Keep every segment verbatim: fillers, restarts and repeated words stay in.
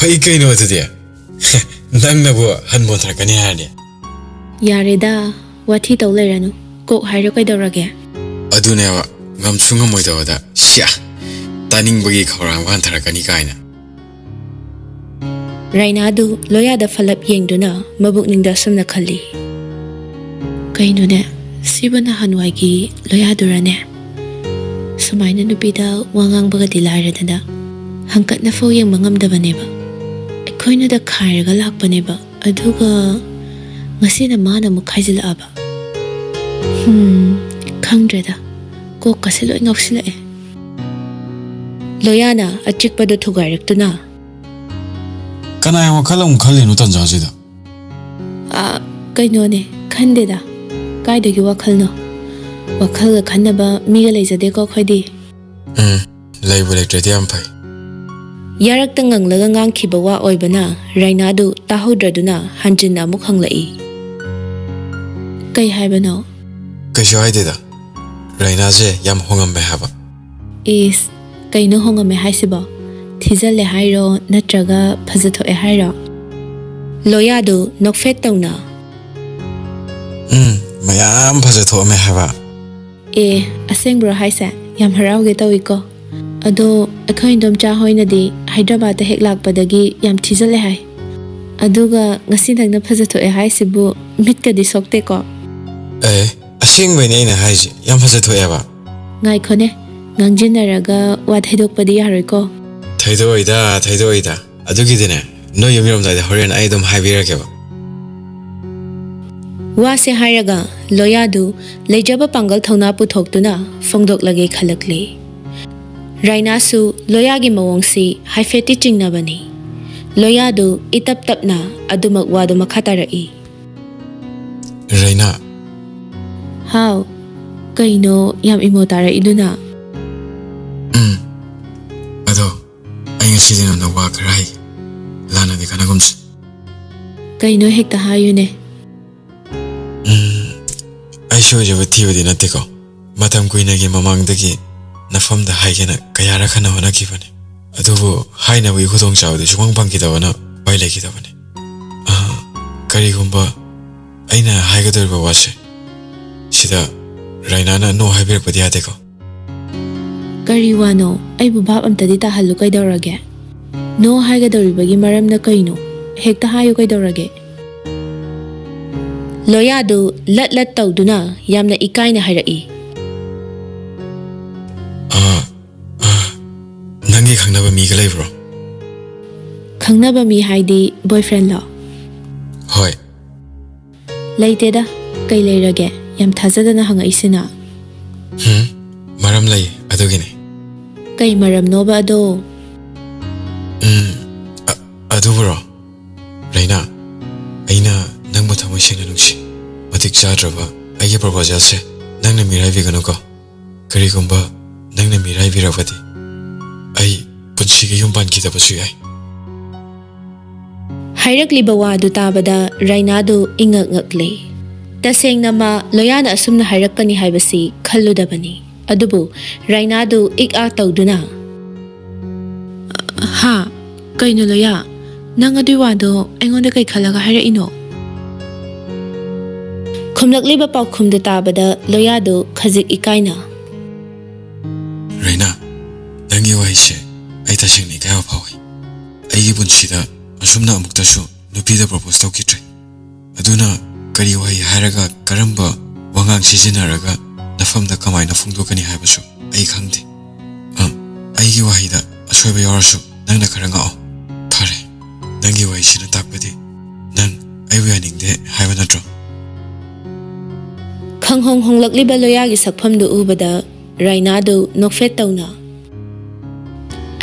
ꯐꯩ ꯀꯩꯅꯣ ꯑꯗꯨꯗꯤ꯫ ꯅꯪꯅꯕꯨ ꯍꯟ ꯃꯣꯟꯊꯔꯛꯀꯅꯤ ꯍꯥꯏꯔꯗꯤ꯫ ꯌꯥꯔꯦꯗ, ꯋꯥꯊꯤ ꯇꯧ ꯂꯩꯔꯅꯨ꯫ ꯀꯣꯛ ꯍꯥꯏꯔꯣ ꯀꯩꯗꯧꯔꯒꯦ? ꯑꯗꯨꯅꯦꯕ, ꯉꯝꯁꯨ ꯉꯝꯃꯣꯏꯗꯕꯗ, ꯁꯤꯌꯥ, ꯇꯥꯅꯤꯡꯕꯒꯤ ꯈꯧꯔꯥꯡꯕ ꯍꯟꯊꯔꯛꯀꯅꯤ ꯀꯥꯏꯅ꯫ ꯔꯥꯏꯅꯥꯗꯨ ꯂꯣꯌꯥꯗ ꯐꯂꯞ ꯌꯦꯡꯗꯨꯅ ꯃꯕꯨꯛꯅꯤꯡꯗ ꯑꯁꯨꯝꯅ ꯈꯜꯂꯤ, "ꯀꯩꯅꯣꯅꯦ, ꯁꯤꯕꯨ ꯅꯍꯥꯟꯋꯥꯏꯒꯤ ꯂꯣꯌꯥꯗꯨꯔꯅꯦ? ꯁꯨꯃꯥꯏꯅ ꯅꯨꯄꯤꯗ ꯋꯥ ꯉꯥꯡꯕꯒꯗꯤ ꯂꯥꯏꯔꯗꯅ, ꯍꯪꯀꯠꯅꯐꯥꯎ ꯌꯦꯡꯕ ꯉꯝꯗꯕꯅꯦꯕ꯫ ꯑꯩꯈꯣꯏꯅꯗ ꯈꯥꯏꯔꯒ ꯂꯥꯛꯄꯅꯦꯕ, ꯑꯗꯨꯒ ꯉꯁꯤꯅ ꯃꯥꯅ ꯑꯃꯨꯛ ꯈꯥꯏꯖꯤꯜꯂꯛꯑꯕ꯫ ꯍꯨꯝ, ꯈꯪꯗ꯭ꯔꯦꯗ, ꯀꯣꯛꯀꯁꯦ ꯂꯣꯏ ꯉꯥꯎꯁꯤꯜꯂꯛꯑꯦ꯫" ꯂꯣꯌꯥꯅ ꯑꯆꯤꯛꯄꯗꯨ ꯊꯨꯒꯥꯏꯔꯛꯇꯨꯅ, "ꯀꯅꯥꯒꯤ ꯋꯥꯈꯜ ꯑꯃꯨꯛ ꯈꯜꯂꯤꯅꯣ ꯇꯟꯖꯥꯁꯤꯗ?" "ꯑ, ꯀꯩꯅꯣꯅꯦ, ꯈꯟꯗꯦꯗ꯫ ꯀꯥꯏꯗꯒꯤ ꯋꯥꯈꯜꯅꯣ? ꯋꯥꯈꯜꯒ ꯈꯟꯅꯕ ꯃꯤꯒ ꯂꯩꯖꯗꯦꯀꯣ ꯑꯩꯈꯣꯏꯗꯤ꯫" "ꯎꯝ, ꯂꯩꯕꯨ ꯂꯩꯇ꯭ꯔꯗꯤ ꯌꯥꯝ ꯐꯩ꯫" ꯌꯥꯔꯛꯇ ꯉꯪꯂꯒ ꯉꯥꯡꯈꯤꯕ ꯋꯥ ꯑꯣꯏꯕꯅ ꯔꯥꯏꯅꯥꯗꯨ ꯇꯥꯍꯧꯗ꯭ꯔꯗꯨꯅ ꯍꯟꯖꯤꯟꯅ ꯑꯃꯨꯛ ꯍꯪꯂꯛꯏ, "ꯀꯩ ꯍꯥꯏꯕꯅꯣ?" "ꯀꯩꯁꯨ ꯍꯥꯏꯗꯦꯗ꯫ ꯔꯥꯏꯅꯥꯁꯦ ꯌꯥꯝ ꯍꯣꯡꯉꯝꯃꯦ ꯍꯥꯏꯕ꯫" "ꯏꯁ, ꯀꯩꯅꯣ ꯍꯣꯡꯉꯝꯃꯦ ꯍꯥꯏꯁꯤꯕꯣ? ꯊꯤꯖꯜꯂꯦ ꯍꯥꯏꯔꯣ, ꯅꯠꯇ꯭ꯔꯒ ꯐꯖꯊꯣꯛꯑꯦ ꯍꯥꯏꯔꯣ?" ꯂꯣꯌꯥꯗꯨ ꯅꯣꯛꯐꯦꯠ ꯇꯧꯅ, "ꯎꯝ, ꯃꯌꯥꯝ ꯐꯖꯊꯣꯛꯑꯝꯃꯦ ꯍꯥꯏꯕ꯫" "ꯑꯦ, ꯑꯁꯦꯡꯕ꯭ꯔꯣ ꯍꯥꯏꯁꯦ? ꯌꯥꯝ ꯍꯔꯥꯎꯒꯦ ꯇꯧꯏꯀꯣ꯫ ꯑꯗꯣ ꯑꯩꯈꯣꯏ ꯏꯟꯗꯣꯝꯆꯥ ꯍꯣꯏꯅꯗꯤ ꯍꯥꯏꯗ꯭ꯔꯕꯥꯗꯇ ꯍꯦꯛ ꯂꯥꯛꯄꯗꯒꯤ ꯌꯥꯝ ꯊꯤꯖꯜꯂꯦ ꯍꯥꯏ꯫ ꯑꯗꯨꯒ ꯉꯁꯤ ꯅꯪꯅ ꯐꯖꯊꯣꯛꯑꯦ ꯍꯥꯏꯁꯤꯕꯨ ꯃꯤꯠꯀꯗꯤ ꯁꯣꯛꯇꯦꯀꯣ?" "ꯑꯦ, ꯑꯁꯦꯡꯕꯩꯅꯦ ꯑꯩꯅ ꯍꯥꯏꯁꯦ, ꯌꯥꯝ ꯐꯖꯊꯣꯛꯑꯦꯕ꯫" "ꯉꯥꯏꯈꯣꯅꯦ, ꯉꯥꯡꯖꯤꯟꯅꯔꯒ ꯋꯥ ꯊꯩꯗꯣꯛꯄꯗꯤ ꯌꯥꯔꯣꯏꯀꯣ꯫" "ꯊꯩꯗꯣꯛꯑꯣꯏꯗ, ꯊꯩꯗꯣꯛꯑꯣꯏꯗ꯫ ꯑꯗꯨꯒꯤꯗꯤꯅꯦ, ꯅꯣꯏ ꯌꯨꯝ ꯌꯧꯔꯝꯗꯥꯏꯗ ꯍꯣꯔꯦꯟ ꯑꯩ ꯑꯗꯨꯝ ꯍꯥꯏꯕꯤꯔꯒꯦꯕ꯫" ꯋꯥꯁꯦ ꯍꯥꯏꯔꯒ ꯂꯣꯌꯥꯗꯨ ꯂꯩꯖꯕ ꯄꯥꯡꯒꯜ ꯊꯧꯅꯥ ꯄꯨꯊꯣꯛꯇꯨꯅ ꯐꯣꯡꯗꯣꯛꯂꯒꯦ ꯈꯜꯂꯛꯂꯤ꯫ ꯔꯥꯏꯅꯥꯁꯨ ꯂꯣꯌꯥꯒꯤ ꯃꯑꯣꯡꯁꯤ ꯍꯥꯏꯐꯦꯠꯇꯤ ꯆꯤꯡꯅꯕꯅꯤ꯫ ꯂꯣꯌꯥꯗꯨ ꯏꯇꯞ ꯇꯞꯅ ꯑꯗꯨꯃꯛ ꯋꯥꯗꯨ ꯃꯈꯥ ꯇꯥꯔꯛꯏ꯫ ꯔꯩꯅꯥ꯫ ꯍꯥꯎ, ꯀꯩꯅꯣ ꯌꯥꯝ ꯏꯃꯣ ꯇꯥꯔꯛꯏꯗꯨꯅ? ꯎꯝ꯫ ꯑꯗꯣ ꯑꯩ ꯉꯁꯤꯗꯤ ꯅꯉꯣꯟꯗ ꯋꯥ ꯈꯔ ꯍꯥꯏꯒꯦ꯫ ꯂꯥꯟꯅꯗꯤ ꯈꯟꯅꯒꯨꯝꯁꯦ꯫ ꯀꯩꯅꯣ ꯍꯦꯛꯇ ꯍꯥꯏꯌꯨꯅꯦ꯫ ꯎꯝ꯫ ꯑꯩ ꯁꯣꯏꯖꯕ ꯊꯤꯕꯗꯤ ꯅꯠꯇꯦꯀꯣ꯫ ꯃꯇꯝ ꯀꯨꯏꯅꯒꯤ ꯃꯃꯥꯡꯗꯒꯤ ꯅꯐꯝꯗ ꯍꯥꯏꯒꯦꯅ ꯀꯌꯥꯔꯛ ꯍꯟꯅ ꯍꯣꯠꯅꯈꯤꯕꯅꯤ꯫ ꯑꯗꯨꯕꯨ ꯍꯥꯏꯅꯕꯒꯤ ꯈꯨꯗꯣꯡꯆꯥꯕꯗꯤ ꯁꯨꯡꯐꯪ ꯐꯪꯈꯤꯗꯕꯅ ꯎꯄꯥꯏ ꯂꯩꯈꯤꯗꯕꯅꯤ꯫ ꯑ, ꯀꯔꯤꯒꯨꯝꯕ ꯑꯩꯅ ꯍꯥꯏꯒꯗꯧꯔꯤꯕ ꯋꯥꯁꯦ ꯁꯤꯗ ꯔꯩꯅꯥꯅ "No" ꯍꯥꯏꯕꯤꯔꯛꯄꯗꯤ ꯌꯥꯗꯦꯀꯣ꯫ ꯀꯔꯤ ꯋꯥꯅꯣ? ꯑꯩꯕꯨ ꯚꯥꯞ ꯑꯝꯇꯗꯤ ꯇꯥꯍꯜꯂꯨ ꯀꯩꯗꯧꯔꯒꯦ? "No" ꯍꯥꯏꯒꯗꯧꯔꯤꯕꯒꯤ ꯃꯔꯝꯅ ꯀꯩꯅꯣ? ꯍꯦꯛꯇ ꯍꯥꯏꯌꯨ ꯀꯩꯗꯧꯔꯒꯦ? ꯂꯣꯌꯥꯗꯨ ꯂꯠ ꯂꯠ ꯇꯧꯗꯨꯅ ꯌꯥꯝꯅ ꯏꯀꯥꯏꯅ ꯍꯥꯏꯔꯛꯏ꯫ ꯑ, ꯑ, ꯅꯪꯒꯤ ꯈꯪꯅꯕ ꯃꯤꯒ ꯂꯩꯕ꯭ꯔꯣ? ꯈꯪꯅꯕ ꯃꯤ ꯍꯥꯏꯗꯤ boyfriendꯂꯣ? ꯍꯣꯏ꯫ ꯂꯩꯇꯦꯗ, ꯀꯩ ꯂꯩꯔꯒꯦ? ꯌꯥꯝ ꯊꯥꯖꯗꯅ ꯍꯪꯉꯛꯏꯁꯤꯅ꯫ ꯎꯝ, ꯃꯔꯝ ꯂꯩ, ꯑꯗꯨꯒꯤꯅꯤ꯫ ꯀꯩ ꯃꯔꯝꯅꯣꯕ ꯑꯗꯣ? ꯎꯝ, ꯑ-, ꯑꯗꯨꯕꯨꯔꯣ? ꯔꯩꯅꯥ, ꯑꯩꯅ ꯅꯪꯕꯨ ꯊꯃꯣꯏ ꯁꯦꯡꯅ ꯅꯨꯡꯁꯤ꯫ ꯃꯇꯤꯛ ꯆꯥꯗ꯭ꯔꯕ ꯑꯩꯒꯤ proposalꯁꯦ ꯅꯪꯅ ꯃꯤꯔꯥꯏꯕꯤꯒꯅꯨꯀꯣ꯫ ꯀꯔꯤꯒꯨꯝꯕ ꯅꯪꯅ ꯃꯤꯔꯥꯏꯕꯤꯔꯕꯗꯤ ꯑꯩ ꯄꯨꯟꯁꯤꯒꯤ ꯌꯨꯝ ꯄꯥꯟꯈꯤꯗꯕꯁꯨ ꯌꯥꯏ꯫ ꯍꯥꯏꯔꯛꯂꯤꯕ ꯋꯥꯗꯨ ꯇꯥꯕꯗ ꯔꯩꯅꯥꯗꯨ ꯏꯉꯛ ꯉꯛꯂꯦ꯫ ꯇꯁꯦꯡꯅ ꯃꯥ ꯂꯣꯌꯥꯅ ꯑꯁꯨꯝꯅ ꯍꯥꯏꯔꯛꯀꯅꯤ ꯍꯥꯏꯕꯁꯤ ꯈꯜꯂꯨꯗꯕꯅꯤ꯫ ꯑꯗꯨꯕꯨ ꯔꯩꯅꯥꯗꯨ ꯏꯛ ꯑꯥ ꯇꯧꯗꯨꯅ, "ꯍꯥ? ꯀꯩꯅꯣ ꯂꯣꯌꯥ? ꯅꯪ ꯑꯗꯨꯏ ꯋꯥꯗꯣ ꯑꯩꯉꯣꯟꯗ ꯀꯩ ꯈꯜꯂꯒ ꯍꯥꯏꯔꯛꯏꯅꯣ?" ꯈꯨꯝꯂꯛꯂꯤꯕ ꯄꯥꯎꯈꯨꯝꯗꯨ ꯇꯥꯕꯗ ꯂꯣꯌꯥꯗꯨ ꯈꯖꯤꯛ ꯏꯀꯥꯏꯅ, ꯔꯩꯅꯥ, ꯅꯪꯒꯤ ꯋꯥꯍꯩꯁꯦ ꯑꯩ ꯇꯁꯦꯡꯅ ꯏꯀꯥꯏꯕ ꯐꯥꯎꯏ꯫ ꯑꯩꯒꯤ ꯄꯨꯟꯁꯤꯗ ꯑꯁꯨꯝꯅ ꯑꯃꯨꯛꯇꯁꯨ ꯅꯨꯄꯤꯗ propose ꯇꯧꯈꯤꯗ꯭ꯔꯤ꯫ ꯑꯗꯨꯅ ꯀꯔꯤ ꯋꯥꯍꯩ ꯍꯥꯏꯔꯒ ꯀꯔꯝꯕ ꯋꯥꯉꯥꯡ ꯁꯤꯖꯤꯟꯅꯔꯒ ꯅꯐꯝꯗ ꯀꯃꯥꯏꯅ ꯐꯣꯡꯗꯣꯛꯀꯅꯤ ꯍꯥꯏꯕꯁꯨ ꯑꯩ ꯈꯪꯗꯦ꯫ ꯑ, ꯑꯩꯒꯤ ꯋꯥꯍꯩꯗ ꯑꯁꯣꯏꯕ ꯌꯥꯎꯔꯁꯨ ꯅꯪꯅ ꯈꯔ ꯉꯥꯛꯑꯣ꯫ ꯐꯔꯦ, ꯅꯪꯒꯤ ꯋꯥꯍꯩꯁꯤꯅ ꯇꯥꯛꯄꯗꯤ ꯅꯪ ꯑꯩꯕꯨ ꯌꯥꯅꯤꯡꯗꯦ ꯍꯥꯏꯕ ꯅꯠꯇ꯭ꯔꯣ? ꯈꯪꯍꯣꯡ ꯍꯣꯡꯂꯛꯂꯤꯕ ꯂꯣꯌꯥꯒꯤ ꯁꯛꯐꯝꯗꯨ ꯎꯕꯗ ꯔꯩꯅꯥꯗꯨ ꯅꯣꯛꯐꯦꯠ ꯇꯧꯅ,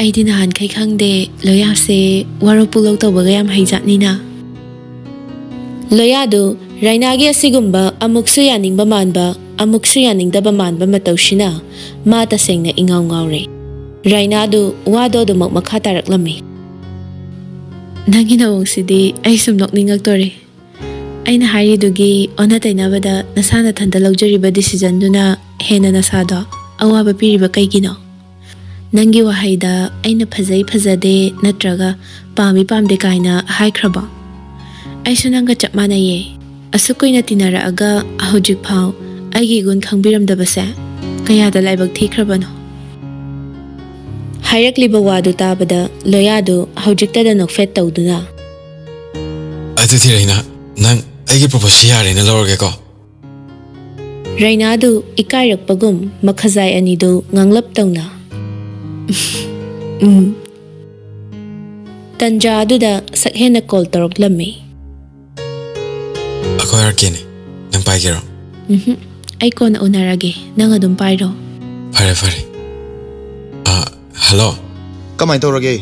ꯑꯩꯗꯤ ꯅꯍꯥꯟꯈꯩ ꯈꯪꯗꯦ, ꯂꯣꯌꯥꯁꯦ ꯋꯥꯔꯣ ꯄꯨꯛꯂꯧ ꯇꯧꯕꯒ ꯌꯥꯝ ꯍꯩꯖꯥꯠꯅꯤꯅ꯫ ꯂꯣꯌꯥꯗꯨ ꯔꯥꯏꯅꯥꯒꯤ ꯑꯁꯤꯒꯨꯝꯕ ꯑꯃꯨꯛꯁꯨ ꯌꯥꯅꯤꯡꯕ ꯃꯥꯟꯕ, ꯑꯃꯨꯛꯁꯨ ꯌꯥꯅꯤꯡꯗꯕ ꯃꯥꯟꯕ ꯃꯇꯧꯁꯤꯅ ꯃꯥ ꯇꯁꯦꯡꯅ ꯏꯉꯥꯎ ꯉꯥꯎꯔꯦ꯫ ꯔꯥꯏꯅꯥꯗꯨ ꯋꯥꯗꯣ ꯑꯗꯨꯃꯛ ꯃꯈꯥ ꯇꯥꯔꯛꯂꯝꯃꯤ꯫ "ꯅꯪꯒꯤ ꯅꯑꯣꯡꯁꯤꯗꯤ ꯑꯩ ꯁꯨꯝ ꯅꯣꯛꯅꯤꯡꯉꯛꯇꯣꯔꯦ꯫ ꯑꯩꯅ ꯍꯥꯏꯔꯤꯗꯨꯒꯤ ꯑꯣꯟꯅ ꯇꯩꯅꯕꯗ ꯅꯁꯥ ꯅꯊꯟꯇ ꯂꯧꯖꯔꯤꯕ decisionꯗꯨꯅ ꯍꯦꯟꯅ ꯅꯁꯥꯗꯣ ꯑꯋꯥꯕ ꯄꯤꯔꯤꯕ ꯀꯩꯒꯤꯅꯣ? ꯅꯪꯒꯤ ꯋꯥꯍꯩꯗ ꯑꯩꯅ ꯐꯖꯩ ꯐꯖꯗꯦ ꯅꯠꯇ꯭ꯔꯒ ꯄꯥꯝꯃꯤ ꯄꯥꯝꯗꯦ ꯀꯥꯏꯅ ꯍꯥꯏꯈ꯭ꯔꯕꯣ? ꯑꯩꯁꯨ ꯅꯪꯒ ꯆꯞ ꯃꯥꯟꯅꯩꯌꯦ꯫ ꯑꯁꯨꯛ ꯀꯨꯏꯅ ꯇꯤꯟꯅꯔꯛꯑꯒ ꯍꯧꯖꯤꯛꯐꯥꯎ ꯑꯩꯒꯤ ꯏꯒꯨꯟ ꯈꯪꯕꯤꯔꯝꯗꯕꯁꯦ ꯀꯌꯥꯗ ꯂꯥꯏꯕꯛ ꯊꯤꯈ꯭ꯔꯕꯅꯣ?" ꯍꯥꯏꯔꯛꯂꯤꯕ ꯋꯥꯗꯨ ꯇꯥꯕꯗ ꯂꯣꯌꯥꯗꯨ ꯍꯧꯖꯤꯛꯇꯗ ꯅꯣꯛꯐꯦꯠ ꯇꯧꯗꯨꯅ, "ꯑꯗꯨꯗꯤ ꯔꯩꯅꯥ, ꯅꯪ ꯑꯩꯒꯤ proposal ꯌꯥꯔꯦꯅ ꯂꯧꯔꯒꯦꯀꯣ?" ꯔꯩꯅꯥꯗꯨ ꯏꯀꯥꯏꯔꯛꯄꯒꯨꯝ ꯃꯈꯖꯥꯏ ꯑꯅꯤꯗꯨ ꯉꯥꯡꯂꯞ ꯇꯧꯅ, "ꯎꯝ"꯫ ꯇꯟꯖꯥ ꯑꯗꯨꯗ ꯁꯛꯍꯦꯟꯅ call ꯇꯧꯔꯛꯂꯝꯃꯤ꯫ "ꯑꯩꯈꯣꯏ ꯑꯥꯔ ꯀꯦꯅꯦ, ꯅꯪ ꯄꯥꯏꯒꯦꯔꯣ?" "ꯎꯝꯍꯨꯝ, ꯑꯩ ꯀꯣꯟꯅ ꯎꯅꯔꯒꯦ, ꯅꯪ ꯑꯗꯨꯝ ꯄꯥꯏꯔꯣ"꯫ "ꯐꯔꯦ, ꯐꯔꯦ꯫ ꯑ, hello꯫ ꯀꯃꯥꯏꯅ ꯇꯧꯔꯒꯦ?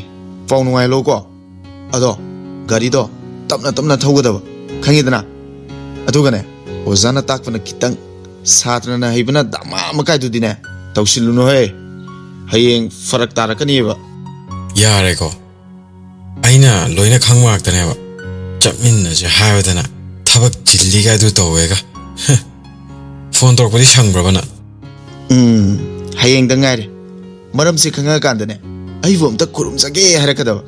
ꯄꯥꯎ ꯅꯨꯡꯉꯥꯏꯍꯜꯂꯣꯀꯣ꯫ ꯑꯗꯣ, ꯒꯥꯔꯤꯗꯣ ꯇꯞꯅ ꯇꯞꯅ ꯊꯧꯒꯗꯕ, ꯈꯪꯉꯤꯗꯅ? ꯑꯗꯨꯒꯅꯦ, ꯑꯣꯖꯥꯅ ꯇꯥꯛꯄꯅ ꯈꯤꯇꯪ, ꯁꯥꯇ꯭ꯔꯅ ꯍꯩꯕꯅ ꯗꯃꯥ ꯑꯃ ꯀꯥꯏꯗꯨꯗꯤꯅꯦ, ꯇꯧꯁꯤꯜꯂꯨꯅꯨꯍꯦ꯫ ꯍꯌꯦꯡ ꯐꯔꯛ ꯇꯥꯔꯛꯀꯅꯤꯕ"꯫ "ꯌꯥꯔꯦꯀꯣ, ꯑꯩꯅ ꯂꯣꯏꯅ ꯈꯪꯕ ꯉꯥꯛꯇꯅꯦꯕ꯫ ꯆꯠꯃꯤꯟꯅꯁꯦ ꯍꯥꯏꯕꯗꯅ ꯊꯕꯛ ꯆꯤꯜꯂꯤꯒ ꯑꯗꯨ ꯇꯧꯋꯦꯒ꯫ ꯐꯣꯟ ꯇꯧꯔꯛꯄꯗꯤ ꯁꯪꯕ꯭ꯔꯕ ꯅꯪ?" "ꯎꯝ, ꯍꯌꯦꯡꯗ ꯉꯥꯏꯔꯦ꯫ ꯃꯔꯝꯁꯦ ꯈꯪꯉꯀꯥꯟꯗꯅꯦ, ꯑꯩꯕꯨ ꯑꯝꯇ ꯈꯨꯔꯨꯝꯖꯒꯦ ꯍꯥꯏꯔꯛꯀꯗꯕ꯫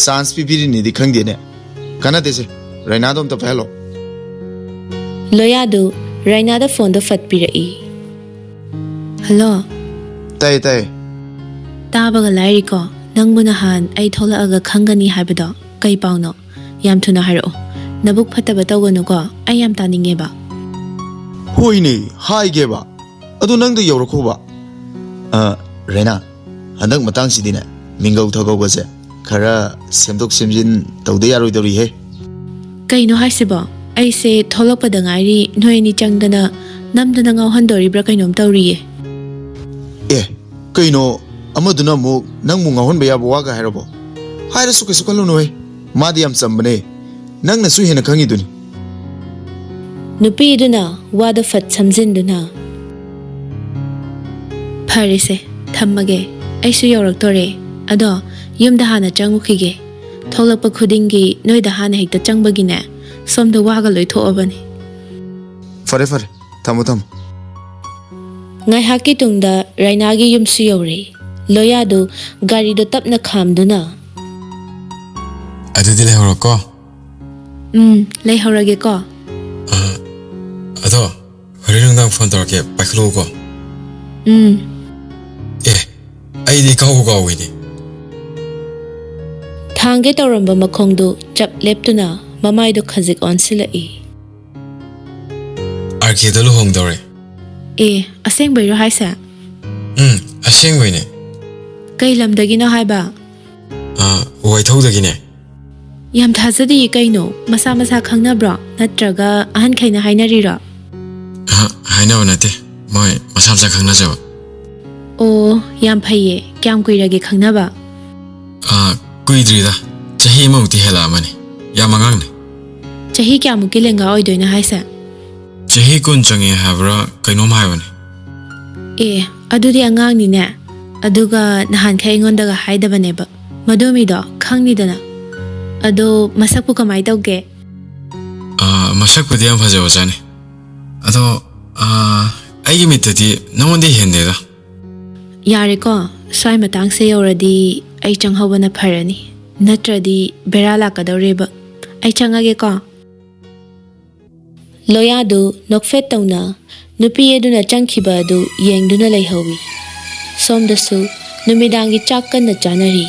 Chance ꯄꯤꯕꯤꯔꯤꯅꯤꯗꯤ ꯈꯪꯗꯦꯅꯦ꯫ ꯀꯥꯟꯅꯗꯦꯁꯦ, ꯔꯩꯅꯥꯗꯣ ꯑꯝꯇ ꯄꯥꯏꯍꯜꯂꯣ"꯫ ꯂꯣꯌꯥꯗꯨ ꯔꯩꯅꯥꯗ ꯐꯣꯟꯗꯣ ꯐꯠ ꯄꯤꯔꯛꯏ꯫ "ꯍꯜꯂꯣ"꯫ "ꯇꯥꯏꯌꯦ, ꯇꯥꯏꯌꯦ"꯫ "ꯇꯥꯕꯒ ꯂꯥꯏꯔꯤꯀꯣ, ꯅꯪꯕꯨ ꯅꯍꯥꯟ ꯑꯩ ꯊꯣꯛꯂꯛꯑꯒ ꯈꯪꯒꯅꯤ ꯍꯥꯏꯕꯗꯣ ꯀꯩ ꯄꯥꯎꯅꯣ? ꯌꯥꯝ ꯊꯨꯅ ꯍꯥꯏꯔꯛꯑꯣ꯫ ꯅꯕꯨꯛ ꯐꯠꯇꯕ ꯇꯧꯒꯅꯨꯀꯣ, ꯑꯩ ꯌꯥꯝ ꯇꯥꯅꯤꯡꯉꯦꯕ"꯫ "ꯍꯣꯏꯅꯦ, ꯍꯥꯏꯒꯦꯕ꯫ ꯑꯗꯨ ꯅꯪꯗ ꯌꯧꯔꯛꯈꯣꯕ꯫ ꯑ, ꯔꯦꯅꯥ, ꯍꯟꯗꯛ ꯃꯇꯥꯡꯁꯤꯗꯤꯅꯦ, ꯃꯤꯡꯒꯧ ꯊꯧꯒꯧꯕꯁꯦ ꯈꯔ ꯁꯦꯝꯗꯣꯛ ꯁꯦꯝꯖꯤꯟ ꯇꯧꯗ ꯌꯥꯔꯣꯏꯗꯧꯔꯤꯍꯦ"꯫ "ꯀꯩꯅꯣ ꯍꯥꯏꯁꯤꯕꯣ? ꯑꯩꯁꯦ ꯊꯣꯛꯂꯛꯄꯗ ꯉꯥꯏꯔꯤ, ꯅꯣꯏ ꯑꯅꯤ ꯆꯪꯗꯅ ꯅꯝꯗꯅ ꯉꯥꯎꯍꯟꯗꯣꯔꯤꯕ꯭ꯔꯥ ꯀꯩꯅꯣꯝ ꯇꯧꯔꯤꯌꯦ"꯫ "ꯑꯦ, ꯀꯩꯅꯣ, ꯑꯃꯗꯨꯅ ꯑꯃꯨꯛ ꯅꯪꯕꯨ ꯉꯥꯎꯍꯟꯕ ꯌꯥꯕ ꯋꯥꯒ ꯍꯥꯏꯔꯕꯣ? ꯍꯥꯏꯔꯁꯨ ꯀꯩꯁꯨ ꯈꯜꯂꯨꯅꯨꯍꯦ, ꯃꯥꯗꯤ ꯌꯥꯝ ꯆꯝꯕꯅꯦ, ꯅꯪꯅꯁꯨ ꯍꯦꯟꯅ ꯈꯪꯉꯤꯗꯨꯅꯤ꯫ ꯅꯨꯄꯤꯗꯨꯅ ꯋꯥꯗꯣ ꯐꯠ ꯁꯝꯖꯤꯟꯗꯨꯅ, "ꯐꯔꯦꯁꯦ, ꯊꯝꯃꯒꯦ, ꯑꯩꯁꯨ ꯌꯧꯔꯛꯇꯣꯔꯦ꯫ ꯑꯗꯣ ꯌꯨꯝꯗ ꯍꯥꯟꯅ ꯆꯪꯉꯨꯈꯤꯒꯦ꯫ ꯊꯣꯛꯂꯛꯄ ꯈꯨꯗꯤꯡꯒꯤ ꯅꯣꯏꯗ ꯍꯥꯟꯅ ꯍꯦꯛꯇ ꯆꯪꯕꯒꯤꯅꯦ, ꯁꯣꯝꯗ ꯋꯥꯒ ꯂꯣꯏ ꯊꯣꯛꯑꯕꯅꯤ꯫" ꯐꯔꯦ ꯐꯔꯦ, ꯊꯝꯃꯣ ꯊꯝꯃꯣ꯫ ꯉꯥꯏꯍꯥꯛꯀꯤ ꯇꯨꯡꯗ ꯔꯥꯏꯅꯥꯒꯤ ꯌꯨꯝꯁꯨ ꯌꯧꯔꯦ꯫ ꯂꯣꯌꯥꯗꯨ ꯒꯥꯔꯤꯗꯣ ꯇꯞꯅ ꯈꯥꯝꯗꯨꯅ, "ꯑꯗꯨꯗꯤ ꯂꯩꯍꯧꯔꯣꯀꯣ꯫" "ꯎꯝ, ꯂꯩꯍꯧꯔꯒꯦꯀꯣ꯫" "ꯑ, ꯑꯗꯣ ꯍꯣꯔꯦꯟ ꯅꯨꯡꯗꯥꯡ ꯐꯣꯟ ꯇꯧꯔꯛꯀꯦ, ꯄꯥꯏꯈꯠꯂꯛꯎꯀꯣ꯫" "ꯎꯝ꯫" "ꯑꯦ, ꯑꯩꯗꯤ ꯀꯥꯎꯕꯨ ꯀꯥꯎꯏꯅꯦ꯫" ꯊꯥꯡꯒꯦ ꯇꯧꯔꯝꯕ ꯃꯈꯣꯡꯗꯨ ꯆꯞ ꯂꯦꯞꯇꯨꯅ ꯃꯃꯥꯏꯗꯨ ꯈꯖꯤꯛ ꯑꯣꯟꯁꯤꯜꯂꯛꯏ꯫ "ꯑꯥꯔ ꯀꯦꯗ ꯂꯨꯍꯣꯡꯗꯧꯔꯦ꯫" "ꯑꯦ, ꯑꯁꯦꯡꯕꯩꯔꯣ ꯍꯥꯏꯁꯦ?" "ꯎꯝ, ꯑꯁꯦꯡꯕꯩꯅꯦ꯫" "ꯀꯩ ꯂꯝꯗꯒꯤꯅꯣ ꯍꯥꯏꯕ?" "ꯑ, ꯋꯥꯏꯊꯧꯗꯒꯤꯅꯦ꯫" "ꯌꯥꯝ ꯊꯥꯖꯗꯤꯌꯦ, ꯀꯩꯅꯣ? ꯃꯁꯥ ꯃꯁꯥ ꯈꯪꯅꯕ꯭ꯔꯣ? ꯅꯠꯇ꯭ꯔꯒ ꯑꯍꯟꯈꯩꯅ ꯍꯥꯏꯅꯔꯤꯔꯣ?" "ꯑꯍ, ꯍꯥꯏꯅꯕ ꯅꯠꯇꯦ, ꯃꯣꯏ ꯃꯁꯥ ꯃꯁꯥ ꯈꯪꯅꯖꯕ꯫" "ꯑꯣ, ꯌꯥꯝ ꯐꯩꯌꯦ꯫ ꯀꯌꯥꯝ ꯀꯨꯏꯔꯒꯦ ꯈꯪꯅꯕ?" "ꯑ, ꯀꯨꯏꯗ꯭ꯔꯤꯗ, ꯆꯍꯤ ꯑꯃꯃꯨꯛꯇꯤ ꯍꯦꯜꯂꯛꯑꯃꯅꯤ꯫ ꯌꯥꯝ ꯑꯉꯥꯡꯅꯦ꯫" "ꯆꯍꯤ ꯀꯌꯥꯃꯨꯛꯀꯤ ꯂꯦꯡꯒꯥ ꯑꯣꯏꯗꯣꯏꯅꯣ ꯍꯥꯏꯁꯦ?" "ꯆꯍꯤ ꯀꯨꯟ ꯆꯪꯉꯦ ꯍꯥꯏꯕ꯭ꯔꯥ ꯀꯩꯅꯣꯝ ꯍꯥꯏꯕꯅꯦ꯫" "ꯑꯦ, ꯑꯗꯨꯗꯤ ꯑꯉꯥꯡꯅꯤꯅꯦ꯫ ꯑꯗꯨꯒ ꯅꯍꯥꯟꯈꯩ ꯑꯩꯉꯣꯟꯗꯒ ꯍꯥꯏꯗꯕꯅꯦꯕ꯫ ꯃꯗꯨ ꯃꯤꯗꯣ ꯈꯪꯅꯤꯗꯅ꯫ ꯑꯗꯣ ꯃꯁꯛꯄꯨ ꯀꯃꯥꯏ ꯇꯧꯒꯦ?" "ꯑ, ꯃꯁꯛꯄꯨꯗꯤ ꯌꯥꯝ ꯐꯖꯕꯖꯥꯠꯅꯤ꯫ ꯑꯗꯣ, ꯑ, ꯑꯩꯒꯤ ꯃꯤꯠꯇꯗꯤ ꯅꯉꯣꯟꯗꯩ ꯍꯦꯟꯗꯦꯗ꯫" "ꯌꯥꯔꯦꯀꯣ, ꯁ꯭ꯋꯥꯏ ꯃꯇꯥꯡꯁꯦ ꯌꯧꯔꯗꯤ ꯑꯩ ꯆꯪꯍꯧꯕꯅ ꯐꯔꯅꯤ꯫ ꯅꯠꯇ꯭ꯔꯗꯤ ꯕꯦꯔꯥ ꯂꯥꯛꯀꯗꯧꯔꯦꯕ꯫ ꯑꯩ ꯆꯪꯉꯒꯦꯀꯣ꯫" ꯂꯣꯌꯥꯗꯨ ꯅꯣꯛꯐꯦꯠ ꯇꯧꯅ ꯅꯨꯄꯤ ꯑꯗꯨꯅ ꯆꯪꯈꯤꯕ ꯑꯗꯨ ꯌꯦꯡꯗꯨꯅ ꯂꯩꯍꯧꯏ꯫ ꯁꯣꯝꯗꯁꯨ ꯅꯨꯃꯤꯗꯥꯡꯒꯤ ꯆꯥꯛ ꯀꯟꯅ ꯆꯥꯅꯔꯤ꯫